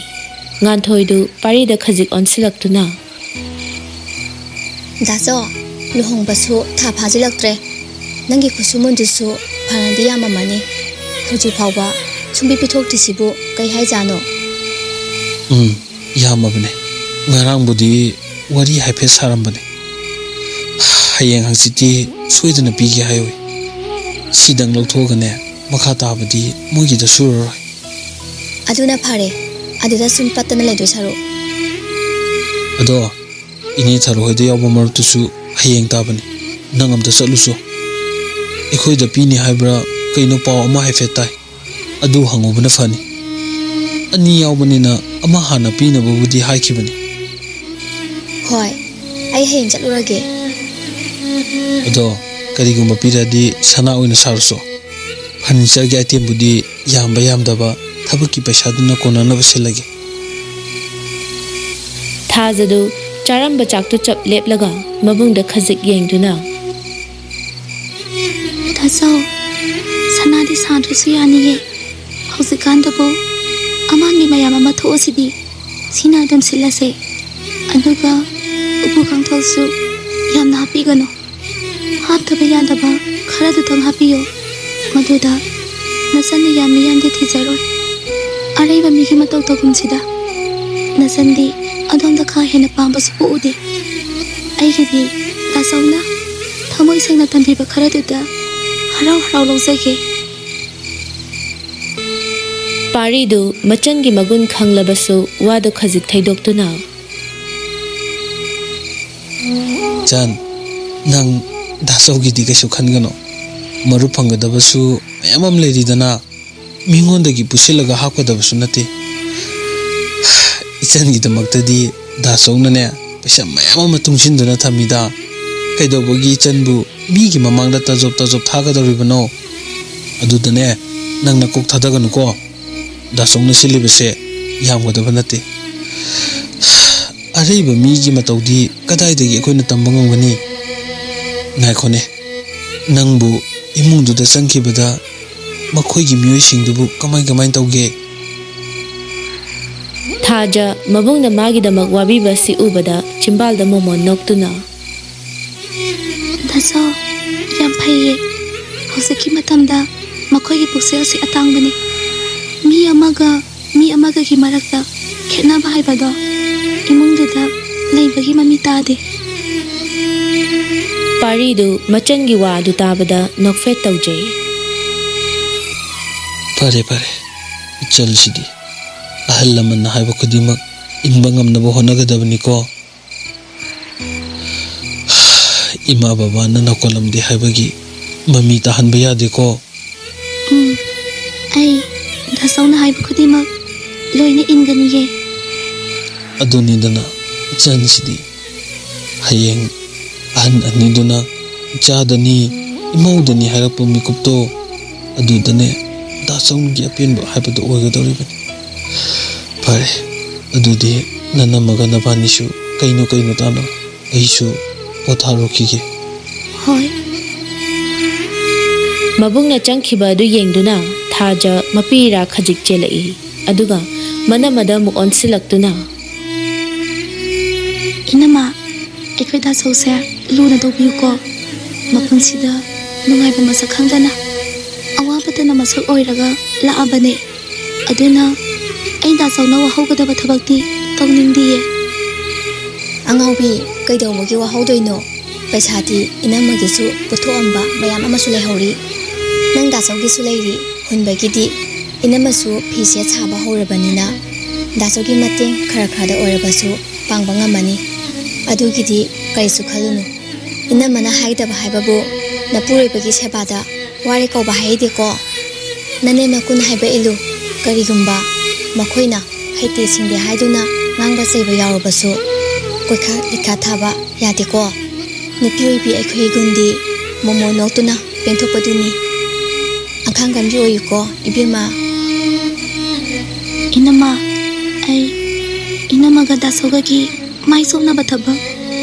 ꯉꯥꯟꯊꯣꯏꯗꯨ ꯄꯥꯔꯤꯗ ꯈꯖꯤꯛ ꯑꯣꯟꯁꯤꯜꯂꯛꯇꯨꯅ, "ꯗꯥꯆꯧ, ꯂꯨꯍꯣꯡꯕꯁꯨ ꯊꯥ ꯐꯥꯖꯤꯜꯂꯛꯇ꯭ꯔꯦ꯫ ꯅꯪꯒꯤ ꯈꯨꯠꯁꯨꯃꯟꯗꯨꯁꯨ ꯐꯅꯗꯤ ꯌꯥꯝꯃꯝꯃꯅꯤ꯫ ꯍꯧꯖꯤꯛ ꯐꯥꯎꯕ ꯁꯨꯡꯄꯤ ꯄꯤꯊꯣꯛꯇ꯭ꯔꯤꯁꯤꯕꯨ ꯀꯩ ꯍꯥꯏꯖꯥꯠꯅꯣ?" "ꯎꯝ, ꯌꯥꯝꯃꯕꯅꯦ꯫ ꯉꯔꯥꯡꯕꯨꯗꯤ ꯋꯥꯔꯤ ꯍꯥꯏꯐꯦꯠ ꯁꯥꯔꯝꯕꯅꯦ꯫ ꯍꯌꯦꯡ ꯍꯪꯆꯤꯠꯇꯤ ꯁꯣꯏꯗꯅ ꯄꯤꯒꯦ ꯍꯥꯏꯍꯧꯏ꯫ ꯁꯤꯗꯪ ꯂꯧꯊꯣꯛꯑꯒꯅꯦ, ꯃꯈꯥ ꯇꯥꯕꯗꯤ ꯃꯣꯏꯒꯤꯗ ꯁꯨꯔꯔꯣꯏ꯫" ꯑꯗꯨꯅ ꯐꯔꯦ, ꯑꯗꯨꯗ ꯁꯨꯝ ꯄꯠꯇꯅ ꯂꯩꯗꯣꯏ ꯁꯔꯨꯛ꯫ ꯑꯗꯣ, ꯏꯅꯦ ꯊꯔꯣ ꯍꯣꯏꯗ ꯌꯥꯎꯕ ꯃꯔꯨꯞꯇꯨꯁꯨ ꯍꯌꯦꯡ ꯇꯥꯕꯅꯤ꯫ ꯅꯪ ꯑꯝꯇ ꯆꯠꯂꯨꯆꯣ꯫ ꯑꯩꯈꯣꯏꯗ ꯄꯤꯅꯤ ꯍꯥꯏꯕ꯭ꯔꯥ ꯀꯩꯅꯣ ꯄꯥꯎ ꯑꯃ ꯍꯥꯏꯐꯦꯠ ꯇꯥꯏ꯫ ꯑꯗꯨ ꯍꯪꯉꯨꯕꯅ ꯐꯅꯤ꯫ ꯑꯅꯤ ꯌꯥꯎꯕꯅꯤꯅ ꯑꯃ ꯍꯥꯟꯅ ꯄꯤꯅꯕꯕꯨꯗꯤ ꯍꯥꯏꯈꯤꯕꯅꯤ꯫ ꯍꯣꯏ, ꯑꯩ ꯍꯌꯦꯡ ꯆꯠꯂꯨꯔꯒꯦ꯫ ꯑꯗꯣ, ꯀꯔꯤꯒꯨꯝꯕ ꯄꯤꯔꯗꯤ ꯁꯅꯥ ꯑꯣꯏꯅ ꯁꯥꯔꯨꯆꯣ꯫ ꯐꯔꯅꯤꯆꯔꯒꯤ ꯑꯥꯏꯇꯦꯝꯕꯨꯗꯤ ꯌꯥꯝꯕ ꯌꯥꯝꯗꯕ ꯊꯕꯛꯀꯤ ꯄꯩꯁꯥꯗꯨꯅ ꯀꯣꯟꯅꯅꯕ ꯁꯤꯜꯂꯒꯦ꯫ ꯊꯥꯖꯗꯨ ꯆꯥꯔꯝꯕ ꯆꯥꯛꯇꯨ ꯆꯞ ꯂꯦꯞꯂꯒ ꯃꯕꯨꯡꯗ ꯈꯖꯤꯛ ꯌꯦꯡꯗꯨꯅ, "ꯇꯥꯆꯧ, ꯁꯅꯥꯗꯤ ꯁꯥꯗ꯭ꯔꯁꯨ ꯌꯥꯅꯤꯌꯦ꯫ ꯍꯧꯖꯤꯛꯀꯥꯟꯗꯕꯨ ꯑꯃꯥꯡꯕꯤ ꯃꯌꯥꯝ ꯑꯃ ꯊꯣꯛꯑꯁꯤꯗꯤ, ꯁꯤꯅ ꯑꯗꯨꯝ ꯁꯤꯠꯂꯁꯦ꯫ ꯑꯗꯨꯒ ꯎꯄꯨ ꯀꯥꯡꯊꯣꯜꯁꯨ ꯌꯥꯝꯅ ꯍꯥꯞꯄꯤꯒꯅꯨ꯫ ꯍꯥꯞꯇꯕ ꯌꯥꯗꯕ ꯈꯔꯗꯨꯇꯪ ꯍꯥꯞꯄꯤꯌꯨ꯫ ꯃꯗꯨꯗ ꯅꯆꯟꯅ ꯌꯥꯝꯃꯤ ꯌꯥꯝꯗꯦ ꯊꯤꯖꯔꯣꯏ꯫ ꯑꯔꯩꯕ ꯃꯤꯒꯤ ꯃꯇꯧ ꯇꯧꯒꯨꯝꯁꯤꯗ꯫ ꯅꯆꯟꯗꯤ ꯑꯗꯣꯝꯗ ꯀꯥ ꯍꯦꯟꯅ ꯄꯥꯝꯕꯁꯨ ꯄꯣꯛꯎꯗꯦ꯫ ꯑꯩꯒꯤꯗꯤ ꯇꯥꯆꯧꯅ ꯊꯃꯣꯏ ꯁꯦꯡꯅ ꯇꯝꯕꯤꯕ ꯈꯔꯗꯨꯗ ꯍꯔꯥꯎ ꯍꯔꯥꯎ ꯂꯧꯖꯒꯦ꯫" ꯄꯥꯔꯤꯗꯨ ꯃꯆꯟꯒꯤ ꯃꯒꯨꯟ ꯈꯪꯂꯕꯁꯨ ꯋꯥꯗꯨ ꯈꯖꯤꯛ ꯊꯩꯗꯣꯛꯇꯨꯅ, "ꯆꯟ, ꯅꯪ ꯗꯥꯆꯧꯒꯤꯗꯤ ꯀꯩꯁꯨ ꯈꯟꯒꯅꯨ꯫ ꯃꯔꯨꯞ ꯐꯪꯒꯗꯕꯁꯨ ꯃꯌꯥꯝ ꯑꯃ ꯂꯩꯔꯤꯗꯅ, ꯃꯤꯉꯣꯟꯗꯒꯤ ꯄꯨꯁꯤꯜꯂꯒ ꯍꯥꯞꯀꯗꯕꯁꯨ ꯅꯠꯇꯦ꯫ ꯏꯆꯟꯒꯤꯗꯃꯛꯇꯗꯤ ꯗꯥꯆꯧꯅꯅꯦ, ꯄꯩꯁꯥ ꯃꯌꯥꯝ ꯑꯃ ꯇꯨꯡꯁꯤꯟꯗꯨꯅ ꯊꯝꯃꯤꯗ꯫ ꯀꯩꯗꯧꯕꯒꯤ ꯏꯆꯟꯕꯨ ꯃꯤꯒꯤ ꯃꯃꯥꯡꯗ ꯇꯖꯣꯞ ꯇꯖꯣꯞ ꯊꯥꯒꯗꯧꯔꯤꯕꯅꯣ? ꯑꯗꯨꯗꯅꯦ, ꯅꯪ ꯅꯀꯣꯛ ꯊꯥꯗꯒꯅꯨꯀꯣ꯫ ꯗꯥꯆꯧꯅ ꯁꯤꯜꯂꯤꯕꯁꯦ ꯌꯥꯝꯒꯗꯕ ꯅꯠꯇꯦ꯫ ꯑꯔꯩꯕ ꯃꯤꯒꯤ ꯃꯇꯧꯗꯤ ꯀꯗꯥꯏꯗꯒꯤ ꯑꯩꯈꯣꯏꯅ ꯇꯝꯕ ꯉꯝꯒꯅꯤ? ꯉꯥꯏꯈꯣꯅꯦ, ꯅꯪꯕꯨ ꯏꯃꯨꯡꯗꯨꯗ ꯆꯪꯈꯤꯕꯗ ꯃꯈꯣꯏꯒꯤ ꯃꯤꯑꯣꯏꯁꯤꯡꯗꯨꯕꯨ ꯀꯃꯥꯏ ꯀꯃꯥꯏ ꯇꯧꯒꯦ?" ꯊꯥꯖ ꯃꯕꯨꯡꯅ ꯃꯥꯒꯤꯗꯃꯛ ꯋꯥꯕꯤꯕ ꯑꯁꯤ ꯎꯕꯗ ꯆꯤꯝꯕꯥꯜꯗ ꯃꯣꯃꯣꯟ ꯅꯣꯛꯇꯨꯅ, "ꯗꯥꯆꯧ, ꯌꯥꯝ ꯐꯩꯌꯦ꯫ ꯍꯧꯖꯤꯛꯀꯤ ꯃꯇꯝꯗ ꯃꯈꯣꯏꯒꯤ ꯄꯨꯛꯆꯦꯜꯁꯤ ꯑꯇꯥꯡꯕꯅꯤ꯫ ꯃꯤ ꯑꯃꯒ ꯃꯤ ꯑꯃꯒꯒꯤ ꯃꯔꯛꯇ ꯈꯦꯠꯅꯕ ꯍꯥꯏꯕꯗꯣ ꯏꯃꯨꯡꯗꯨꯗ ꯂꯩꯕꯒꯤ ꯃꯃꯤ ꯇꯥꯗꯦ꯫" ꯄꯥꯔꯤꯗꯨ ꯃꯆꯟꯒꯤ ꯋꯥ ꯑꯗꯨ ꯇꯥꯕꯗ ꯅꯣꯛꯐꯦꯠ ꯇꯧꯖꯩ꯫ "ꯐꯔꯦ, ꯐꯔꯦ, ꯆꯠꯂꯁꯤꯗꯤ꯫ ꯑꯍꯜ ꯂꯃꯟꯅ ꯍꯥꯏꯕ ꯈꯨꯗꯤꯡꯃꯛ ꯏꯟꯕ ꯉꯝꯅꯕ ꯍꯣꯠꯅꯒꯗꯕꯅꯤꯀꯣ꯫ ꯏꯃꯥ ꯕꯕꯥꯅ ꯅꯧꯀꯣꯂꯝꯗꯦ ꯍꯥꯏꯕꯒꯤ ꯃꯃꯤ ꯇꯥꯍꯟꯕ ꯌꯥꯗꯦꯀꯣ꯫ ꯎꯝ, ꯑꯩ ꯗꯥ ꯆꯧꯅ ꯍꯥꯏꯕ ꯈꯨꯗꯤꯡꯃꯛ ꯂꯣꯏꯅ ꯏꯟꯒꯅꯤꯌꯦ꯫ ꯑꯗꯨꯅꯤꯗꯅ, ꯏꯆꯟꯁꯤꯗꯤ ꯍꯌꯦꯡ ꯑꯍꯟ ꯑꯅꯤꯗꯨꯅ ꯏꯆꯥꯗꯅꯤ, ꯏꯃꯧꯗꯅꯤ ꯍꯥꯏꯔꯛꯄ ꯃꯤꯀꯨꯞꯇꯣ, ꯑꯗꯨꯗꯅꯦ ꯗꯥ ꯆꯧꯒꯤ ꯑꯄꯦꯟꯕ ꯍꯥꯏꯕꯗꯨ ꯑꯣꯏꯒꯗꯧꯔꯤꯕꯅꯤ꯫ ꯐꯔꯦ, ꯑꯗꯨꯗꯤ ꯅꯅꯝꯃꯒ ꯅꯕꯥꯅꯤꯁꯨ ꯀꯩꯅꯣ ꯀꯩꯅꯣ ꯇꯥꯅ, ꯑꯩꯁꯨ ꯄꯣꯊꯥꯔꯨꯈꯤꯒꯦ꯫ ꯍꯣꯏ꯫ ꯃꯕꯨꯡꯅ ꯆꯪꯈꯤꯕ ꯑꯗꯨ ꯌꯦꯡꯗꯨꯅ ꯊꯥꯖ ꯃꯄꯤ ꯏꯔꯥ ꯈꯖꯤꯛ ꯆꯦꯜꯂꯛꯏ꯫ ꯑꯗꯨꯒ ꯃꯅꯝꯃꯗ ꯑꯃꯨꯛ ꯑꯣꯟꯁꯤꯜꯂꯛꯇꯨꯅ, ꯏꯅꯝꯃ, ꯑꯩꯈꯣꯏ ꯗꯥ ꯆꯧꯁꯦ ꯂꯨꯅ ꯇꯧꯕꯤꯌꯨꯀꯣ꯫ ꯃꯄꯨꯟꯁꯤꯗ ꯅꯨꯡꯉꯥꯏꯕ ꯃꯁꯛ ꯈꯪꯗꯅ ꯑꯋꯥꯕꯇꯅ ꯃꯁꯛ ꯑꯣꯏꯔꯒ ꯂꯥꯛꯑꯕꯅꯦ꯫ ꯑꯗꯨꯅ ꯑꯩ ꯗꯥ ꯆꯧꯅ ꯋꯥꯍꯧꯒꯗꯕ ꯊꯕꯛꯇꯤ ꯇꯧꯅꯤꯡꯗꯤꯌꯦ꯫ ꯑꯉꯥꯎꯕꯤ, ꯀꯩꯗꯧꯕꯒꯤ ꯋꯥꯍꯧꯗꯣꯏꯅꯣ? ꯄꯩꯁꯥꯗꯤ ꯏꯅꯝꯃꯒꯤꯁꯨ ꯄꯨꯊꯣꯛꯑꯝꯕ ꯃꯌꯥꯝ ꯑꯃꯁꯨ ꯂꯩꯍꯧꯔꯤ꯫ ꯅꯪ ꯗꯥ ꯆꯧꯒꯤꯁꯨ ꯂꯩꯔꯤ꯫ ꯍꯨꯟꯕꯒꯤꯗꯤ ꯏꯅꯝꯃꯁꯨ ꯐꯤ ꯁꯦꯠ ꯁꯥꯕ ꯍꯧꯔꯕꯅꯤꯅ ꯗꯥ ꯆꯧꯒꯤ ꯃꯇꯦꯡ ꯈꯔ ꯈꯔꯗ ꯑꯣꯏꯔꯕꯁꯨ ꯄꯥꯡꯕ ꯉꯝꯃꯅꯤ꯫ ꯑꯗꯨꯒꯤꯗꯤ ꯀꯔꯤꯁꯨ ꯈꯜꯂꯨꯅꯨ꯫ ꯏꯅꯝꯃꯅ ꯍꯥꯏꯒꯗꯕ ꯍꯥꯏꯕꯕꯨ ꯅꯄꯨꯔꯣꯏꯕꯒꯤ ꯁꯦꯕꯥꯗ ꯋꯥꯔꯦ ꯀꯧꯕ ꯍꯥꯏꯗꯦꯀꯣ꯫ ꯅꯅꯦꯝ ꯅꯀꯨꯟ ꯍꯥꯏꯕ ꯏꯜꯂꯨ꯫ ꯀꯔꯤꯒꯨꯝꯕ ꯃꯈꯣꯏꯅ ꯍꯩꯇꯦ ꯁꯤꯡꯗꯦ ꯍꯥꯏꯗꯨꯅ ꯉꯥꯡꯕ ꯆꯩꯕ ꯌꯥꯎꯔꯕꯁꯨ ꯀꯣꯏꯈꯥ ꯂꯤꯈꯥ ꯊꯥꯕ ꯌꯥꯗꯦꯀꯣ꯫ ꯅꯨꯄꯤ ꯑꯣꯏꯕꯤ ꯑꯩꯈꯣꯏꯒꯤ ꯒꯨꯟꯗꯤ ꯃꯣꯃꯣ ꯅꯣꯛꯇꯨꯅ ꯄꯦꯟꯊꯣꯛꯄꯗꯨꯅꯤ꯫ ꯑꯈꯥꯡ ꯀꯟꯕꯤ ꯑꯣꯏꯌꯨꯀꯣ ꯏꯕꯦꯝꯃ꯫ ꯏꯅꯝꯃ, ꯑꯩ ꯏꯅꯝꯃꯒ ꯗꯥ ꯆꯧꯒꯒꯤ ꯃꯥꯏ ꯆꯣꯝꯅꯕ ꯊꯕꯛ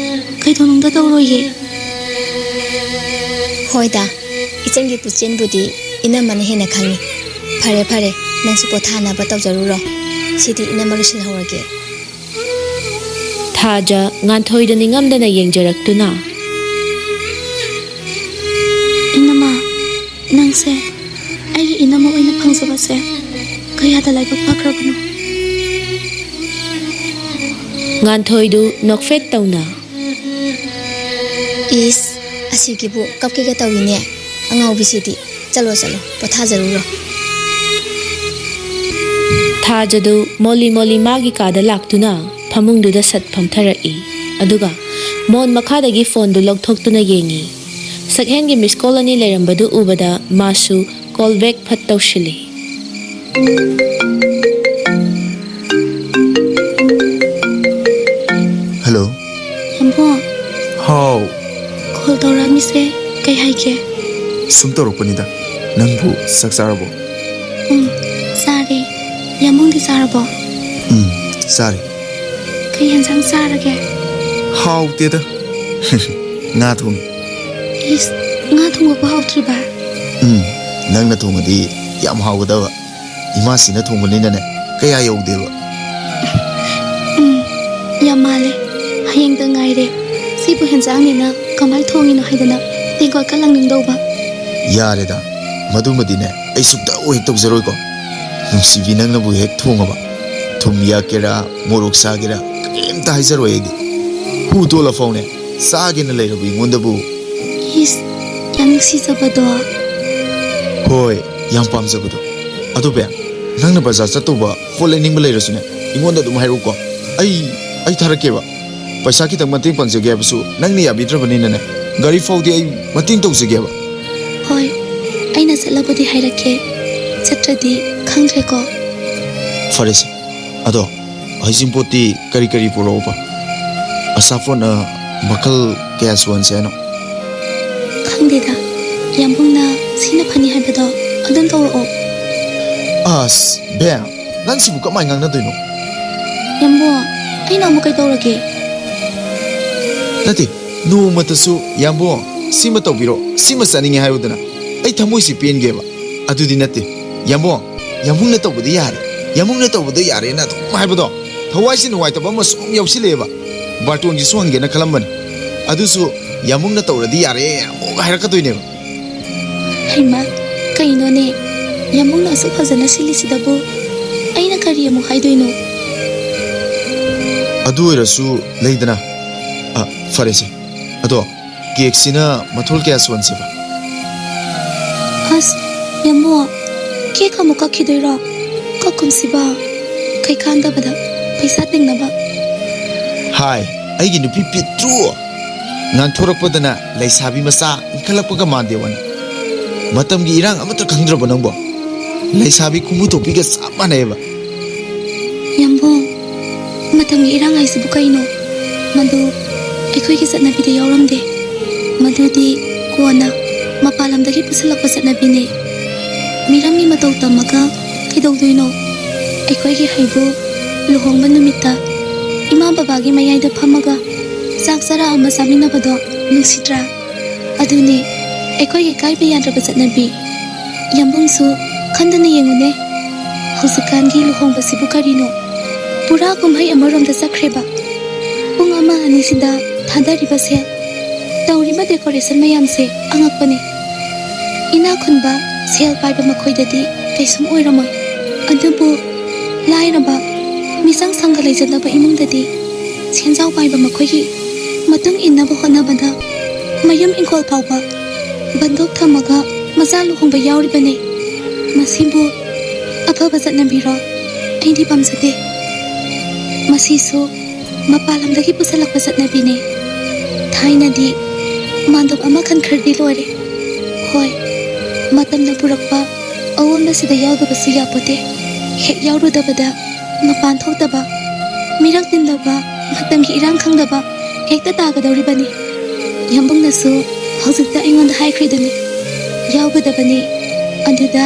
ꯀꯩꯗꯧꯅꯨꯡꯗ ꯇꯧꯔꯣꯏꯌꯦ꯫ ꯍꯣꯏꯗ, ꯏꯆꯟꯒꯤ ꯄꯨꯛꯆꯦꯜꯕꯨꯗꯤ ꯏꯅꯝꯃꯅ ꯍꯦꯟꯅ ꯈꯪꯉꯤ꯫ ꯐꯔꯦ ꯐꯔꯦ, ꯅꯪꯁꯨ ꯄꯣꯊꯥꯅꯕ ꯇꯧꯖꯔꯨꯔꯣ꯫ ꯁꯤꯗꯤ ꯏꯅꯝꯃ ꯂꯣꯏꯁꯤꯜꯍꯧꯔꯒꯦ꯫ ꯊꯥꯖ ꯉꯥꯟꯊꯣꯏꯗ ꯅꯤꯡꯉꯝꯗꯅ ꯌꯦꯡꯖꯔꯛꯇꯨꯅ, ꯏꯅꯝꯃ, ꯅꯪꯁꯦ ꯑꯩꯒꯤ ꯏꯅꯝꯃ ꯑꯣꯏꯅ ꯐꯪꯖꯕꯁꯦ ꯀꯌꯥꯗ ꯂꯥꯏꯕꯛ ꯐꯈ꯭ꯔꯕꯅꯣ꯫ ꯉꯥꯟꯊꯣꯏꯗꯨ ꯅꯣꯛꯐꯦꯠ ꯇꯧꯅ, ꯏꯁ, ꯑꯁꯤꯒꯤꯕꯨ ꯀꯞꯀꯦꯒ ꯇꯧꯏꯅꯦ ꯑꯉꯥꯎꯕꯤꯁꯤꯗꯤ꯫ ꯆꯠꯂꯣ ꯆꯠꯂꯣ, ꯄꯣꯊꯥꯖꯔꯨꯔꯣ꯫ ꯊꯥꯖꯗꯨ ꯃꯣꯂꯤ ꯃꯣꯂꯤ ꯃꯥꯒꯤ ꯀꯥꯗ ꯂꯥꯛꯇꯨꯅ ꯐꯃꯨꯡꯗꯨꯗ ꯁꯠ ꯐꯝꯊꯔꯛꯏ꯫ ꯑꯗꯨꯒ ꯃꯣꯟ ꯃꯈꯥꯗꯒꯤ ꯐꯣꯟꯗꯨ ꯂꯧꯊꯣꯛꯇꯨꯅ ꯌꯦꯡꯏ꯫ ꯁꯛꯍꯦꯟꯒꯤ ꯃꯤꯁ ꯀꯣꯜ ꯑꯅꯤ ꯂꯩꯔꯝꯕꯗꯨ ꯎꯕꯗ ꯃꯥꯁꯨ ꯀꯣꯜ ꯕꯦꯛ ꯐꯠ ꯇꯧꯁꯤꯜꯂꯤ꯫ ꯍꯜꯂꯣ꯫ ꯌꯥꯝꯕꯣ꯫ ꯍꯥꯎ꯫ ꯀꯣꯜ ꯇꯧꯔꯛꯑꯝꯃꯤꯁꯦ ꯀꯩ ꯍꯥꯏꯒꯦ? ꯁꯨꯝ ꯇꯧꯔꯛꯄꯅꯤꯗ꯫ ꯅꯪꯕꯨ ꯆꯥꯛ ꯆꯥꯔꯕꯣ? ꯎꯝ, ꯆꯥꯔꯦ꯫ ꯌꯥꯝꯕꯨꯡꯗꯤ ꯆꯥꯔꯕꯣ? ꯎꯝ, ꯆꯥꯔꯦ꯫ ꯀꯩ ꯌꯦꯟꯁꯥꯡ ꯆꯥꯔꯒꯦ? ꯍꯥꯎꯇꯦꯗ꯫ ꯉꯥ ꯊꯣꯡꯉꯤ꯫ ꯏꯁ, ꯉꯥ ꯊꯣꯡꯕꯕꯨ ꯍꯥꯎꯇ꯭ꯔꯤꯕ? ꯎꯝ, ꯅꯪꯅ ꯊꯣꯡꯉꯗꯤ ꯌꯥꯝ ꯍꯥꯎꯒꯗꯕ꯫ ꯏꯃꯥꯁꯤꯅ ꯊꯣꯡꯕꯅꯤꯅꯅꯦ, ꯀꯌꯥ ꯌꯧꯗꯦꯕ꯫ ꯎꯝ, ꯌꯥꯝ ꯃꯥꯜꯂꯦ꯫ ꯍꯌꯦꯡꯇ ꯉꯥꯏꯔꯦ꯫ ꯁꯤꯕꯨ ꯍꯦꯟꯖꯥꯡꯅꯦꯅ ꯀꯃꯥꯏ ꯊꯣꯡꯉꯤꯅꯣ ꯍꯥꯏꯗꯅ ꯇꯦꯡꯀꯣꯠꯀ ꯂꯪꯅꯤꯡꯗꯧꯕ꯫ ꯌꯥꯔꯦꯗ, ꯃꯗꯨꯃꯗꯤꯅꯦ, ꯑꯩ ꯁꯨꯛꯇꯧ ꯍꯦꯛ ꯇꯧꯖꯔꯣꯏꯀꯣ꯫ ꯅꯨꯡꯁꯤꯕꯤ, ꯅꯪꯅꯕꯨ ꯍꯦꯛ ꯊꯣꯡꯉꯕ, ꯊꯨꯝ ꯌꯥꯛꯀꯦꯔꯥ, ꯃꯣꯔꯣꯛ ꯁꯥꯒꯦꯔꯥ, ꯀꯔꯤꯝꯇ ꯍꯥꯏꯖꯔꯣꯏ ꯑꯩꯗꯤ꯫ ꯍꯨ ꯇꯣꯜꯂꯐꯥꯎꯅꯦ, ꯆꯥꯒꯦꯅ ꯂꯩꯔꯕ ꯑꯩꯉꯣꯟꯗꯕꯨ꯫ ꯏꯁ, ꯌꯥꯝ ꯅꯨꯡꯁꯤꯖꯕꯗꯣ꯫ ꯍꯣꯏ, ꯌꯥꯝ ꯄꯥꯝꯖꯕꯗꯣ꯫ ꯑꯗꯣ ꯕꯦꯝ, ꯅꯪꯅ ꯕꯖꯥꯔ ꯆꯠꯇꯧꯕ ꯄꯣꯠ ꯂꯩꯅꯤꯡꯕ ꯂꯩꯔꯁꯨꯅꯦ, ꯑꯩꯉꯣꯟꯗ ꯑꯗꯨꯝ ꯍꯥꯏꯔꯛꯎꯀꯣ꯫ ꯑꯩ, ꯑꯩ ꯊꯥꯔꯛꯀꯦꯕ꯫ ꯄꯩꯁꯥ ꯈꯤꯇꯪ ꯃꯇꯦꯡ ꯄꯥꯡꯖꯒꯦ ꯍꯥꯏꯕꯁꯨ ꯅꯪꯅ ꯌꯥꯕꯤꯗ꯭ꯔꯕꯅꯤꯅꯅꯦ, ꯒꯥꯔꯤ ꯐꯥꯎꯗꯤ ꯑꯩ ꯃꯇꯦꯡ ꯇꯧꯖꯒꯦꯕ꯫ ꯍꯣꯏ, ꯑꯩꯅ ꯆꯠꯂꯕꯨꯗꯤ ꯍꯥꯏꯔꯛꯀꯦ, ꯆꯠꯇ꯭ꯔꯗꯤ ꯈꯪꯗ꯭ꯔꯦꯀꯣ꯫ ꯐꯔꯦꯁꯦ, ꯑꯗꯣ ꯍꯩꯖꯤꯡꯄꯣꯠꯇꯤ ꯀꯔꯤ ꯀꯔꯤ ꯄꯨꯔꯛꯎꯕ? ꯑꯆꯥꯄꯣꯠꯅ ꯃꯈꯜ ꯀꯌꯥ ꯁꯨꯍꯟꯁꯦ ꯍꯥꯏꯅꯣ? ꯈꯪꯗꯦꯗ, ꯌꯥꯝꯕꯨꯡꯅ ꯁꯤꯅ ꯐꯅꯤ ꯍꯥꯏꯕꯗꯣ ꯑꯗꯨꯝ ꯇꯧꯔꯛꯑꯣ꯫ ꯑꯁ, ꯕꯦꯝ, ꯅꯪꯁꯤꯕꯨ ꯀꯃꯥꯏ ꯉꯥꯡꯅꯗꯣꯏꯅꯣ? ꯌꯥꯝꯕꯨꯡ, ꯑꯩꯅ ꯑꯃꯨꯛ ꯀꯩꯗꯧꯔꯒꯦ? ꯅꯠꯇꯦ, ꯅꯣꯡꯃꯇꯁꯨ, "ꯌꯥꯝꯕꯨꯡ, ꯁꯤꯃ ꯇꯧꯕꯤꯔꯣ, ꯁꯤꯃ ꯆꯥꯅꯤꯡꯉꯦ" ꯍꯥꯏꯌꯨꯗꯅ, ꯑꯩ ꯊꯃꯣꯏꯁꯤ ꯄꯦꯟꯒꯦꯕ꯫ ꯑꯗꯨꯗꯤ ꯅꯠꯇꯦ, "ꯌꯥꯝꯕꯨꯡ, ꯌꯥꯝꯕꯨꯡꯅ ꯇꯧꯕꯗꯤ ꯌꯥꯔꯦ, ꯌꯥꯝꯕꯨꯡꯅ ꯇꯧꯕꯗ ꯌꯥꯔꯦꯅ" ꯑꯗꯨꯝ ꯍꯥꯏꯕꯗꯣ, ꯊꯋꯥꯏꯁꯤ ꯅꯨꯡꯉꯥꯏꯇꯕ ꯑꯃ ꯁꯨꯝ ꯌꯥꯎꯁꯤꯜꯂꯛꯑꯦꯕ꯫ ꯕꯥꯔꯇꯣꯟꯒꯤꯁꯨ ꯍꯪꯒꯦꯅ ꯈꯜꯂꯝꯕꯅꯤ, ꯑꯗꯨꯁꯨ "ꯌꯥꯝꯕꯨꯡꯅ ꯇꯧꯔꯗꯤ ꯌꯥꯔꯦ" ꯑꯃꯨꯛ ꯍꯥꯏꯔꯛꯀꯗꯣꯏꯅꯦꯕ꯫ ꯍꯩꯃꯥ, ꯀꯩꯅꯣꯅꯦ? ꯌꯥꯝꯕꯨꯡꯅ ꯑꯁꯨꯛ ꯐꯖꯅ ꯁꯤꯜꯂꯤꯁꯤꯗꯕꯨ ꯑꯩꯅ ꯀꯔꯤ ꯑꯃꯨꯛ ꯍꯥꯏꯗꯣꯏꯅꯣ? ꯑꯗꯨ ꯑꯣꯏꯔꯁꯨ ꯂꯩꯗꯅ꯫ ꯑ, ꯐꯔꯦꯁꯦ꯫ ꯑꯗꯣ ꯀꯦꯛꯁꯤꯅ ꯃꯊꯣꯜ ꯀꯌꯥ ꯁꯨꯍꯟꯁꯦꯕ? ꯑꯁ, ꯌꯥꯝꯕꯨꯡ, ꯀꯦꯛ ꯑꯃꯨꯛ ꯀꯛꯈꯤꯗꯣꯏꯔꯣ? ꯀꯛꯀꯨꯝꯁꯤꯕ꯫ ꯀꯩꯀꯥꯟꯗꯕꯗ ꯄꯩꯁꯥ ꯇꯤꯡꯅꯕ꯫ ꯍꯥꯏ, ꯑꯩꯒꯤ ꯅꯨꯄꯤ ꯄꯤꯇ꯭ꯔꯨ! ꯉꯥꯡꯊꯣꯔꯛꯄꯗꯅ ꯂꯩꯁꯥꯕꯤ ꯃꯆꯥ ꯏꯟꯈꯠꯂꯛꯄꯒ ꯃꯥꯟꯗꯦ ꯋꯥꯅꯤ꯫ ꯃꯇꯝꯒꯤ ꯏꯔꯥꯡ ꯑꯃꯠꯇ ꯈꯪꯗ꯭ꯔꯕꯣ ꯅꯪꯕꯣ? ꯂꯩꯁꯥꯕꯤ ꯈꯨꯃꯨ ꯊꯣꯛꯄꯤꯒ ꯆꯞ ꯃꯥꯟꯅꯩꯑꯕ꯫ ꯌꯥꯝꯕꯨꯡ, ꯃꯇꯝꯒꯤ ꯏꯔꯥꯡ ꯍꯥꯏꯁꯤꯕꯨ ꯀꯩꯅꯣ? ꯃꯗꯨ ꯑꯩꯈꯣꯏꯒꯤ ꯆꯠꯅꯕꯤꯗ ꯌꯥꯎꯔꯝꯗꯦ꯫ ꯃꯗꯨꯗꯤ ꯀꯣꯟꯅ ꯃꯄꯥꯟ ꯂꯝꯗꯒꯤ ꯄꯨꯁꯤꯜꯂꯛꯄ ꯆꯠꯅꯕꯤꯅꯦ꯫ ꯃꯤꯔꯝꯒꯤ ꯃꯇꯧ ꯇꯝꯃꯒ ꯀꯩꯗꯧꯗꯣꯏꯅꯣ? ꯑꯩꯈꯣꯏꯒꯤ ꯍꯩꯕꯨ ꯂꯨꯍꯣꯡꯕ ꯅꯨꯃꯤꯠꯇ ꯏꯃꯥ ꯕꯕꯥꯒꯤ ꯃꯌꯥꯏꯗ ꯐꯝꯃꯒ ꯆꯥꯛ ꯆꯔꯥ ꯑꯃ ꯆꯥꯃꯤꯟꯅꯕꯗꯣ ꯅꯨꯡꯁꯤꯗ꯭ꯔꯥ? ꯑꯗꯨꯅꯤ ꯑꯩꯈꯣꯏꯒꯤ ꯀꯥꯏꯕ ꯌꯥꯗ꯭ꯔꯕ ꯆꯠꯅꯕꯤ꯫ ꯌꯥꯝꯕꯨꯡꯁꯨ ꯈꯟꯗꯅ ꯌꯦꯡꯉꯨꯅꯦ, ꯍꯧꯖꯤꯛꯀꯥꯟꯒꯤ ꯂꯨꯍꯣꯡꯕꯁꯤꯕꯨ ꯀꯔꯤꯅꯣ? ꯄꯨꯔꯥ ꯀꯨꯝꯍꯩ ꯑꯃꯔꯣꯝꯗ ꯆꯠꯈ꯭ꯔꯦꯕ꯫ ꯄꯨꯡ ꯑꯃ ꯑꯅꯤꯁꯤꯗ ꯊꯥꯗꯔꯤꯕ ꯁꯦꯜ, ꯇꯧꯔꯤꯕ decoration ꯃꯌꯥꯝꯁꯦ ꯑꯉꯛꯄꯅꯤ꯫ ꯏꯅꯥꯛ ꯈꯨꯟꯕ, ꯁꯦꯜ ꯄꯥꯏꯕ ꯃꯈꯣꯏꯗꯗꯤ ꯀꯩꯁꯨꯝ ꯑꯣꯏꯔꯝꯃꯣꯏ, ꯑꯗꯨꯕꯨ ꯂꯥꯏꯔꯕ, ꯃꯤꯆꯪ ꯁꯪꯒ ꯂꯩꯖꯗꯕ ꯏꯃꯨꯡꯗꯗꯤ ꯁꯦꯟꯖꯥꯎ ꯄꯥꯏꯕ ꯃꯈꯣꯏꯒꯤ ꯃꯇꯨꯡ ꯏꯟꯅꯕ ꯍꯣꯠꯅꯕꯗ ꯃꯌꯨꯝ ꯏꯪꯈꯣꯜ ꯐꯥꯎꯕ ꯕꯟꯗꯣꯛ ꯊꯝꯃꯒ ꯃꯆꯥ ꯂꯨꯍꯣꯡꯕ ꯌꯥꯎꯔꯤꯕꯅꯤ꯫ ꯃꯁꯤꯕꯨ ꯑꯐꯕ ꯆꯠꯅꯕꯤꯔꯣ? ꯑꯩꯗꯤ ꯄꯥꯝꯖꯗꯦ꯫ ꯃꯁꯤꯁꯨ ꯃꯄꯥꯟ ꯂꯝꯗꯒꯤ ꯄꯨꯁꯜꯂꯛꯄ ꯆꯠꯅꯕꯤꯅꯤ꯫ ꯊꯥꯏꯅꯗꯤ ꯃꯥꯟꯗꯣꯞ ꯑꯃ ꯈꯟꯈ꯭ꯔꯗꯤ ꯂꯣꯏꯔꯦ꯫ ꯍꯣꯏ, ꯃꯇꯝꯅ ꯄꯨꯔꯛꯄ ꯑꯑꯣꯟꯕꯁꯤꯗ ꯌꯥꯎꯗꯕꯁꯨ ꯌꯥꯄꯣꯠꯇꯦ꯫ ꯍꯦꯛ ꯌꯥꯎꯔꯨꯗꯕꯗ ꯃꯄꯥꯟ ꯊꯣꯛꯇꯕ, ꯃꯤꯔꯛ ꯇꯤꯟꯗꯕ, ꯃꯇꯝꯒꯤ ꯏꯔꯥꯡ ꯈꯪꯗꯕ ꯍꯦꯛꯇ ꯇꯥꯒꯗꯧꯔꯤꯕꯅꯤ꯫ ꯌꯥꯝꯕꯨꯡꯅꯁꯨ ꯍꯧꯖꯤꯛꯇ ꯑꯩꯉꯣꯟꯗ ꯍꯥꯏꯈ꯭ꯔꯤꯗꯨꯅꯤ, ꯌꯥꯎꯒꯗꯕꯅꯤ꯫ ꯑꯗꯨꯗ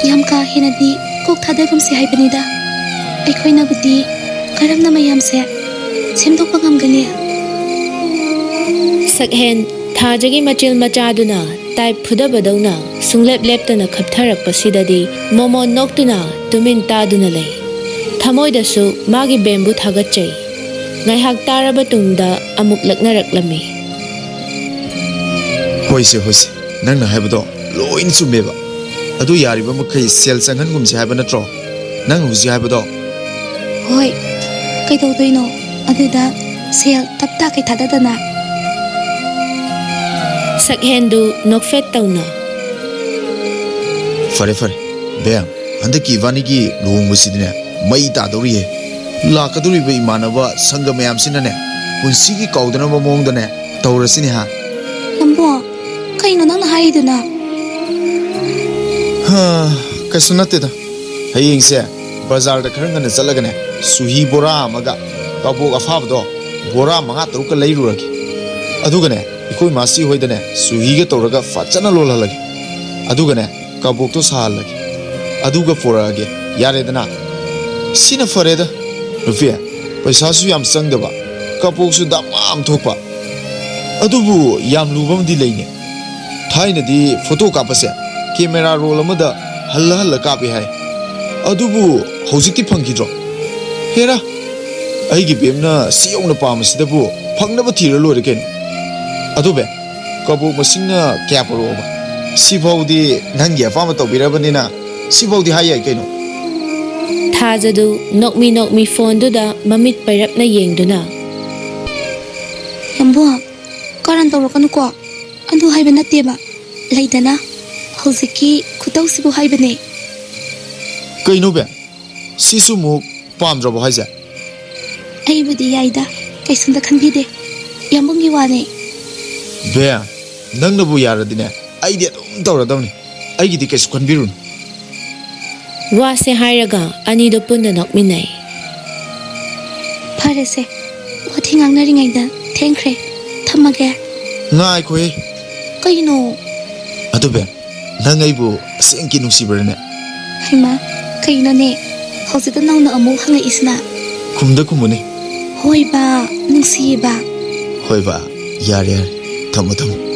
ꯌꯥꯝ ꯀꯥ ꯍꯦꯟꯅꯗꯤ ꯀꯣꯛ ꯊꯥꯗꯒꯨꯝꯁꯤ ꯍꯥꯏꯕꯅꯤꯗ꯫ ꯑꯩꯈꯣꯏꯅꯕꯨꯗꯤ ꯀꯔꯝꯅ ꯃꯌꯥꯝꯁꯦ ꯁꯦꯝꯗꯣꯛꯄ ꯉꯝꯒꯅꯤ? ꯁꯛꯍꯦꯟ ꯊꯥꯖꯒꯤ ꯃꯆꯤꯜ ꯃꯆꯥꯗꯨꯅ ꯇꯥꯏꯞ ꯐꯨꯗꯕꯗꯧꯅ ꯁꯨꯡꯂꯦꯞ ꯂꯦꯞꯇꯅ ꯈꯞꯊꯔꯛꯄꯁꯤꯗꯗꯤ ꯃꯣꯃꯣꯟ ꯅꯣꯛꯇꯨꯅ ꯇꯨꯃꯤꯟ ꯇꯥꯗꯨꯅ ꯂꯩ꯫ ꯊꯃꯣꯏꯗꯁꯨ ꯃꯥꯒꯤ ꯕꯦꯝꯕꯨ ꯊꯥꯒꯠꯆꯩ꯫ ꯉꯥꯏꯍꯥꯛ ꯇꯥꯔꯕ ꯇꯨꯡꯗ ꯑꯃꯨꯛ ꯂꯛꯅꯔꯛꯂꯝꯃꯤ꯫ ꯍꯣꯏꯁꯦ, ꯍꯣꯏꯁꯦ, ꯅꯪꯅ ꯍꯥꯏꯕꯗꯣ ꯂꯣꯏꯅ ꯆꯨꯝꯃꯦꯕ꯫ ꯑꯗꯨ ꯌꯥꯔꯤꯕ ꯃꯈꯩ ꯁꯦꯜ ꯆꯪꯍꯟꯒꯨꯝꯁꯦ ꯍꯥꯏꯕ ꯅꯠꯇ꯭ꯔꯣ ꯅꯪꯅ ꯍꯧꯖꯤꯛ ꯍꯥꯏꯕꯗꯣ? ꯍꯣꯏ, ꯀꯩꯗꯧꯗꯣꯏꯅꯣ? ꯑꯗꯨꯗ ꯁꯦꯜ ꯇꯞꯇꯥꯈꯩ ꯊꯥꯗꯗꯅ꯫ ꯁꯛꯍꯦꯟꯗꯨ ꯅꯣꯛꯐꯦꯠ ꯇꯧꯅ꯫ ꯐꯔꯦ, ꯐꯔꯦ, ꯕꯦꯝ, ꯍꯟꯗꯛꯀꯤ ꯏꯕꯥꯅꯤꯒꯤ ꯂꯨꯍꯣꯡꯕꯁꯤꯗꯤꯅꯦ, ꯃꯩ ꯇꯥꯗꯧꯔꯤꯌꯦ꯫ ꯂꯥꯛꯀꯗꯧꯔꯤꯕ ꯏꯃꯥꯟꯅꯕ ꯁꯪꯒ ꯃꯌꯥꯝꯁꯤꯅꯅꯦ, ꯄꯨꯟꯁꯤꯒꯤ ꯀꯥꯎꯗꯅꯕ ꯃꯑꯣꯡꯗꯅꯦ ꯇꯧꯔꯁꯤꯅꯦ ꯍꯥ꯫ ꯅꯝꯕꯣ, ꯀꯩꯅꯣ ꯅꯪꯅ ꯍꯥꯏꯔꯤꯗꯨꯅ? ꯍꯥ, ꯀꯩꯁꯨ ꯅꯠꯇꯦꯗ꯫ ꯍꯌꯦꯡꯁꯦ ꯕꯖꯥꯔꯗ ꯈꯔ ꯉꯟꯅ ꯆꯠꯂꯒꯅꯦ, ꯆꯨꯍꯤ ꯕꯣꯔꯥ ꯑꯃꯒ ꯀꯕꯣꯛ ꯑꯐꯥꯕꯗꯣ ꯕꯣꯔꯥ ꯃꯉꯥ ꯇꯔꯨꯛꯀ ꯂꯩꯔꯨꯔꯒꯦ꯫ ꯑꯗꯨꯒꯅꯦ, ꯑꯩꯈꯣꯏ ꯃꯥꯁꯤ ꯍꯣꯏꯗꯅꯦ ꯆꯨꯍꯤꯒ ꯇꯧꯔꯒ ꯐꯖꯅ ꯂꯣꯜꯍꯜꯂꯒꯦ꯫ ꯑꯗꯨꯒꯅꯦ, ꯀꯕꯣꯛꯇꯣ ꯁꯥꯍꯜꯂꯒꯦ꯫ ꯑꯗꯨꯒ ꯄꯨꯔꯛꯑꯒꯦ꯫ ꯌꯥꯔꯦꯗꯅ? ꯁꯤꯅ ꯐꯔꯦꯗ꯫ ꯅꯨꯄꯤ, ꯄꯩꯁꯥꯁꯨ ꯌꯥꯝ ꯆꯪꯗꯕ, ꯀꯕꯣꯛꯁꯨ ꯗꯥꯝ ꯑꯃ ꯊꯣꯛꯄ꯫ ꯑꯗꯨꯕꯨ ꯌꯥꯝ ꯂꯨꯕ ꯑꯃꯗꯤ ꯂꯩꯅꯦ꯫ ꯊꯥꯏꯅꯗꯤ ꯐꯣꯇꯣ ꯀꯥꯞꯄꯁꯦ ꯀꯦꯃꯦꯔꯥ ꯔꯣꯜ ꯑꯃꯗ ꯍꯜꯂ ꯍꯜꯂ ꯀꯥꯞꯄꯦ ꯍꯥꯏ꯫ ꯑꯗꯨꯕꯨ ꯍꯧꯖꯤꯛꯇꯤ ꯐꯪꯈꯤꯗ꯭ꯔꯣ? ꯍꯦꯔꯥ, ꯑꯩꯒꯤ ꯕꯦꯝꯅ ꯁꯤ ꯌꯧꯅ ꯄꯥꯝꯕꯁꯤꯗꯕꯨ ꯐꯪꯅꯕ ꯊꯤꯔ ꯂꯣꯏꯔꯦ ꯀꯩꯅꯣ꯫ ꯑꯗꯨ ꯕꯦꯝ, ꯀꯕꯣꯛ ꯃꯁꯤꯡꯅ ꯀꯌꯥ ꯄꯨꯔꯛꯑꯣꯕ? ꯁꯤꯐꯥꯎꯗꯤ ꯅꯪꯒꯤ ꯑꯄꯥꯝꯕ ꯇꯧꯕꯤꯔꯕꯅꯤꯅ ꯁꯤꯐꯥꯎꯗꯤ ꯍꯥꯏ ꯌꯥꯏ ꯀꯩꯅꯣ꯫ ꯊꯥꯖꯗꯨ ꯅꯣꯛꯃꯤ ꯅꯣꯛꯃꯤ ꯐꯣꯟꯗꯨꯗ ꯃꯃꯤꯠ ꯄꯩꯔꯞꯅ ꯌꯦꯡꯗꯨꯅ꯫ ꯅꯝꯕꯣ, ꯀꯔꯟ ꯇꯧꯔꯛꯀꯅꯨꯀꯣ꯫ ꯑꯗꯨ ꯍꯥꯏꯕ ꯅꯠꯇꯦꯕ꯫ ꯂꯩꯗꯅ, ꯍꯧꯖꯤꯛꯀꯤ ꯈꯨꯇꯧꯁꯤꯕꯨ ꯍꯥꯏꯕꯅꯦ꯫ ꯀꯩꯅꯣ ꯕꯦꯝ? ꯁꯤꯁꯨ ꯑꯃꯨꯛ ꯄꯥꯝꯗ꯭ꯔꯕꯣ ꯍꯥꯏꯁꯦ? ꯑꯩꯕꯨꯗꯤ ꯌꯥꯏꯗ, ꯀꯩꯁꯨꯝꯇ ꯈꯟꯕꯤꯗꯦ꯫ ꯌꯥꯝꯕꯨꯡꯒꯤ ꯋꯥꯅꯦ꯫ ꯕꯦꯝ, ꯅꯪꯅꯕꯨ ꯌꯥꯔꯗꯤꯅꯦ, ꯑꯩꯗꯤ ꯑꯗꯨꯝ ꯇꯧꯔꯗꯧꯅꯤ꯫ ꯑꯩꯒꯤꯗꯤ ꯀꯩꯁꯨ ꯈꯟꯕꯤꯔꯨꯅꯨ꯫ ꯋꯥꯁꯦ ꯍꯥꯏꯔꯒ ꯑꯅꯤꯗꯣ ꯄꯨꯟꯅ ꯅꯣꯛꯃꯤꯟꯅꯩ꯫ ꯐꯔꯦꯁꯦ, ꯋꯥꯊꯤ ꯉꯥꯡꯅꯔꯤꯉꯩꯗ ꯊꯦꯡꯈ꯭ꯔꯦ꯫ ꯊꯝꯃꯒꯦ꯫ ꯉꯥꯏꯈꯣꯍꯦ꯫ ꯀꯩꯅꯣ? ꯑꯗꯨ ꯕꯦꯝ, ꯅꯪ ꯑꯩꯕꯨ ꯑꯁꯦꯡꯀꯤ ꯅꯨꯡꯁꯤꯕ꯭ꯔꯅꯦ? ꯍꯩꯃꯥ, ꯀꯩꯅꯣꯅꯦ? ꯍꯧꯖꯤꯛꯇ ꯅꯧꯅ ꯑꯃꯨꯛ ꯍꯪꯉꯛꯏꯁꯤꯅ? ꯈꯨꯝꯗ ꯈꯨꯝꯃꯨꯅꯦ꯫ ꯍꯣꯏꯕ, ꯅꯨꯡꯁꯤꯌꯦꯕ꯫ ꯍꯣꯏꯕ, ꯌꯥꯔꯦ ꯌꯥꯔꯦ, ꯊꯝꯃꯣ ꯊꯝꯃꯣ꯫